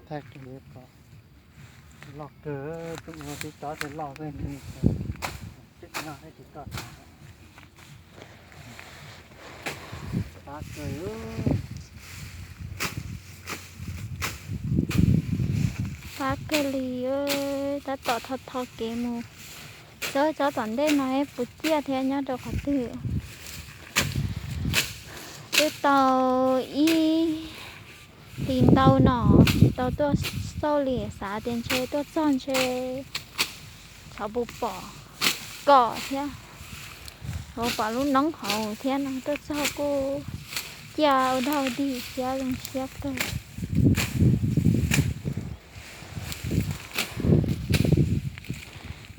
Thaij qhov loj kawg, tus ua tib tsob thiaj loj xwb, tseem nyob thiab tsis toj. Fab kawg li, tab tom tho tho kev mus. Tsob tsob tom ntej no puas ciaj thiab nyob rau qhov twg? Twb tau ib hlis ntau no tsis tau tuaj xauj li, xav tias ntshe tuaj txog ntshe txhob pom kom thiab, pom lub noob hauv thiab no, tuaj txog kuj ciaj ua dog dig thiab zoo siab kawg.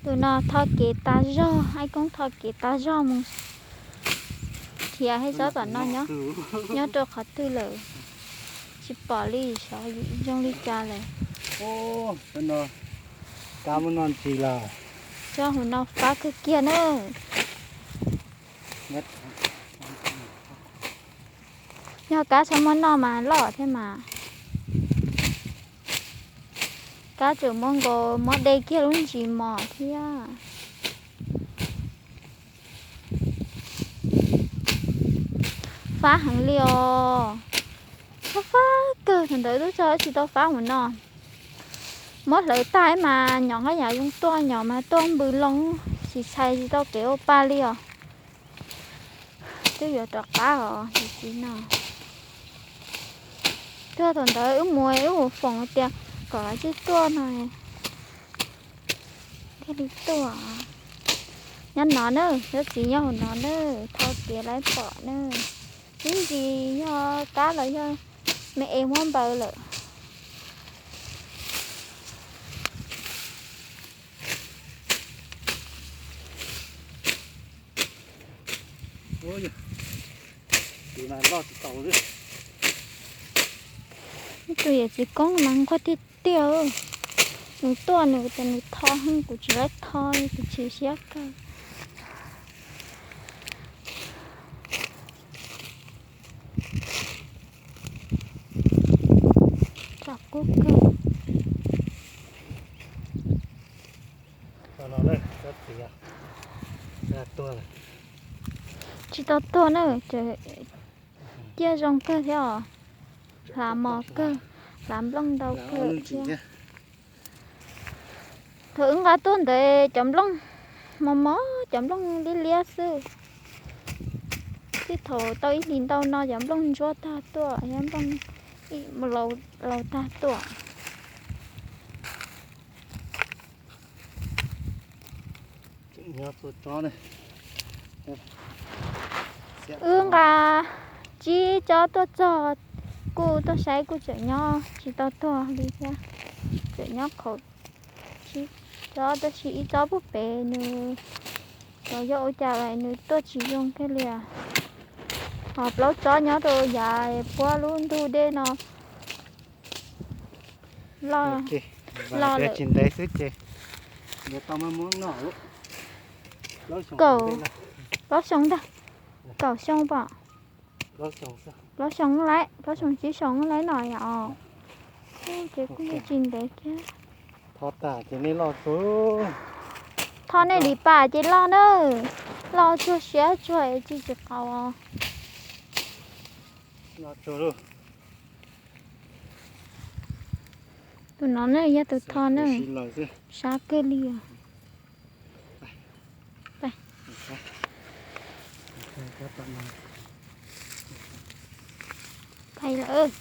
Tus no tho kev tas zog, Aib Koob tho kev tas zog mus nrhiav hais tsob tom no nyob rau qhov twg lawm, tsis pom li, xyov zoo li cas lawm. Kab muab noj ntsis lawm. Tsob hauv no fab kawg kiag na. Yog kab txhob muab noj mas loj thiab mas. Kab tseem muab nkaus, muab de kiag lub ntsis mos thiab. Fab heev li os. Fab fab kawg, thaum ntawd twb txog tsis tau fab mus no. Muab hlawv tag mas nyom nqaij yam zoo tuaj, nyom mas tuaj npws loo, tsis txhais tsis tau kev ua pa li os. Twb yuav rov qab os, txiv no. Tuaj thaum ntawd wb mus wb mus foom tias kom lawv tsis tuaj no thiaj li tuaj. Nyob no na, lub txiv nyob hauv no na, tho kev lawv pom na. Ib ntsis yog kab los yog me es muab npaws lawm. Tus yawm txiv Koob mas nquag tiag tiag. Nws tuaj nws tias nws tho heev, kuv tsis laib tho li, kuv chim siab kawg. Tsom kub kawg. Tsis tau tuag na, ciaj zoo kawg thiab os. Hlav mos kawg, hlav nplooj ntau kawg thiab. Thaum wb nqa tuaj ntawd cov nplooj mos mos, cov nplooj liab liab xwb. Txij thaum tau ib hlis ntau no cov nplooj ntsuab tag tuaj, nplooj laus tag tuaj. Wb nqa tsib tsob tuaj txog, kuj tuaj saib kuj tseem nyob tsis tau tuag li thiab. Tseem nyob qhaum tsib tsob, tab sis ib tsob puag pem nws, xyov yog ua cas nws tuaj tsis zoo kiag li. Ho plaub tsob nyob rau yav puab lub ntug dej no loj, loj lawm. Tsis ntev xwb ces yuav tau muab noj. Kaum, plaub xyoo ntag, kaum xyoo pom, plaub xyoo lawm, plaub xyoo tsib xyoo lawm no yom. Ces kuj tsis ntev kiag. Tho tas ces nej loj tsuag. Tho nej li pas ces loj na, loj tsuag siab tsuag tsis tsis qaus. Tus no na yog tus tho na, sab kawg li os. Pais lawm.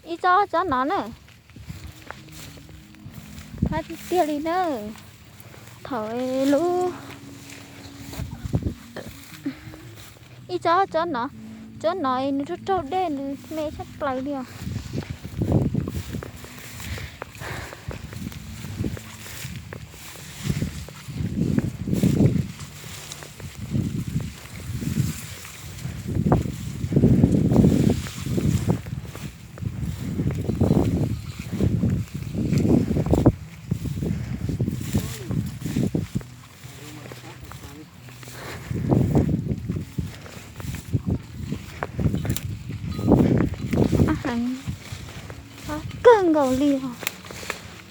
Ib tsob tsob no na. Fab tiag tiag li na. Thaum lub, ib tsob tsob no, tsob no nws raug raug dej nws me tshaj plaws li os. Fab kawg nkaus li os.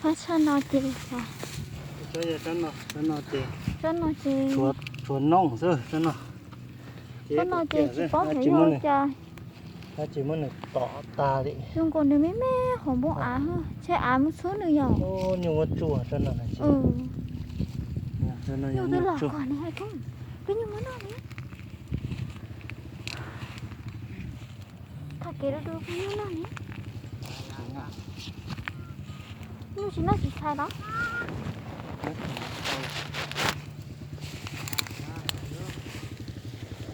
Fab tsob no ces, tsob no ces tshuav noob xwb tsob no. Tsob no ces tsis paub hais yog ua cas. Tsis muab nws tom tag li. Zoo nkaus nws me me hauv npoo av, ntshe av mus txhub nws yom. Nyuj muab tsuaj tsob no. Nyuj twb los kom nws hais koob, peb nyuj muab noj li. Thaum kev du du peb nyuj noj li. Nyuj tsis noj tsis txhais los?